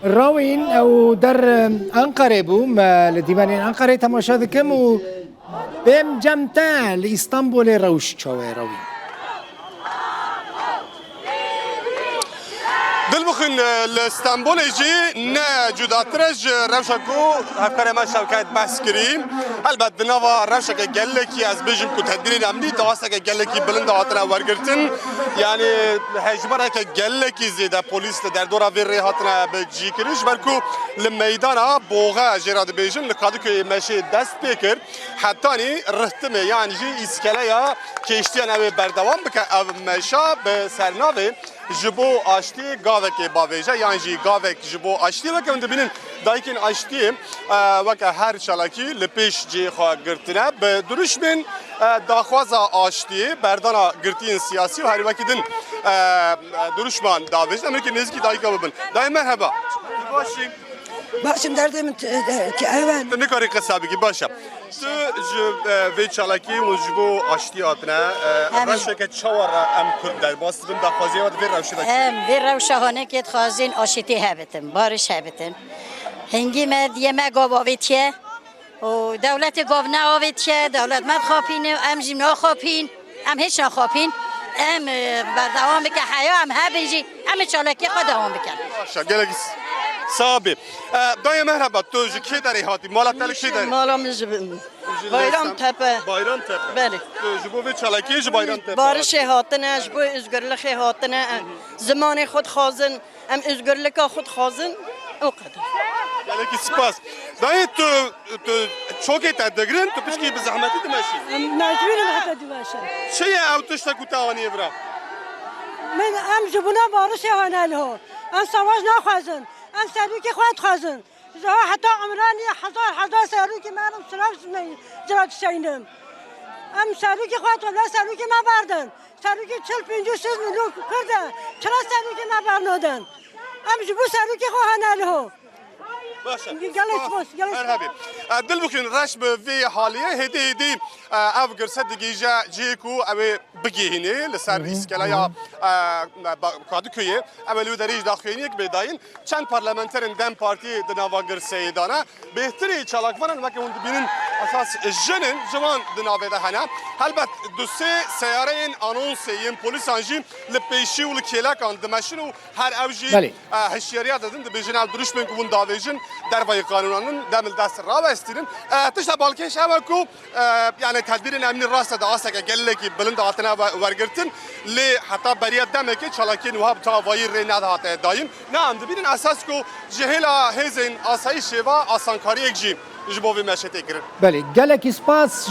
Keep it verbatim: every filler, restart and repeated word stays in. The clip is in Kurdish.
Rawîn ew der Enqerê bû, me li dîmenên Enqerê temaşe dikim û bêm cem te li Îstanbulê rewş çawa ye Rawîn? Dilbixwîn, li Stenbolê jî ne cudatir e ji rewşa ku hevkarê me Şewket behs kirî. Helbet di nava rewşeke gelekî, ez bêjim ku tedbîrên emnî di asteke gelekî bilind de hatine wergirtin. Yanî hejmareke gelekî zêde polîs li derdora vê rê hatine bi cî kirin, ji ber ku li meydana Boxe jê re dibêjin, li Kadıköyê meşê dest pê kir. Hetanî rihtimê yan jî îskeleya kêştiyan ew ê berdewam bike ev meşa bi sernavê Ji bo aştiyê gavekê bavêje yan jî gavek ji bo aştiyê. Weke hûn dibînin dayikên aştiyê, e, weke her çalakî li pêş cihê xwe girtine. Bi dirûşmên, e, daxwaza aştiyê, berdana girtiyên siyasî û herî wekî din, e, dirûşman davêjin. Em ê nêzîkî dayika bibin. Dayê merheba. Tu baş î? Baş im, derdê min ti-, e, ki ew e. Tu nikarî qisa bikî, baş e. Tu ji, e, vê çalakiyê hûn ji bo aştiyê hatine, e, Em ji- rewşeke çawa re em Kurd derbas dibin, daxwaziya we di vê rewşê de çi? Em vê rewşa hanekê dixwazin aşitî hebitin, bariş hebitin. Hingî me diyê me gav avêtiye û dewletê gav neavêtiye, dewlet me dixapîne, em jî naxapîn, em hiç naxapîn. Em, e, berdewam bike heya, em hebin jî, em ê çalakiyê xwe dewam bikin. Başa, gelek s-, sax bî. E, dayê merheba, tu ji kê derê hatî? Mala te li kê derê? Mala min ji Bayram Tepe. Bayram Tepe. Belê. Tu ji bo vê çalakiyê ji Bayram Tepe hatî? Barişê hatine, ji bo özgürlüğê hatine, zimanê xwe dixwazin, em özgürlüka xwe dixwazin. O kadar. Gelekî spas. Dayê tu, tu çokê te digirin, tu pişkî bi zehmetî dimeşî. Em mecbûr in heta dimeşin. Çi ye ew tişte ku te anî vira? Min em ji bona barişê hane li ho. Em savaş naxwazin. Em serokê xwe dixwazin. Ji ha heta Umranî hezar hezar serokê me, em silav ji me, ji ra dişeynim. Em serokê xwe, wele serokê me berdin. Serokê çil pêncî şeş milyon Kurd e. Çira serokê me bernadin? Em ji bo serokê xwe hane li ho. Baş e. Gelek spas, gelek spas. Her hebî. E, Dilbixwîn, reş bi vê haliyê, hêdî hêdî, e, ev girse digihîje cihê ku ew ê bigihînê li ser îskeleya, e, ba-, Kadıköyê. Ew ê li wê derê jî daxuyaniyek bê dayîn. Çend parlamenterên dem Partiyê di nava girseyê de ne. Bêhtirê çalakvanan weke hûn dibînin esas jin in, ji wan di navê de hene. Helbet du sê seyareyên anonsê yên polîsan jî li pêşî û li kêlekan dimeşin û her ew jî, Belê. e, hişyariya didin, dibêjin ev dirûşmên ku hûn davêjin dervayî qanûnan in, dem li dest rawestînin. E, tişta balkêş ew e ku, e, yani tedbîrên emnî rast e di asteke gelekî bilind hatine we-, wergirtin, lê heta beriya demekê çalakiyên wiha bi tavayî rê nedihate dayîn. Ne em dibînin esas ku ji hêla hêzên asayîşê ve asankariyek jî ji bo vê meşê tê kirin. Belê, gelekî spas.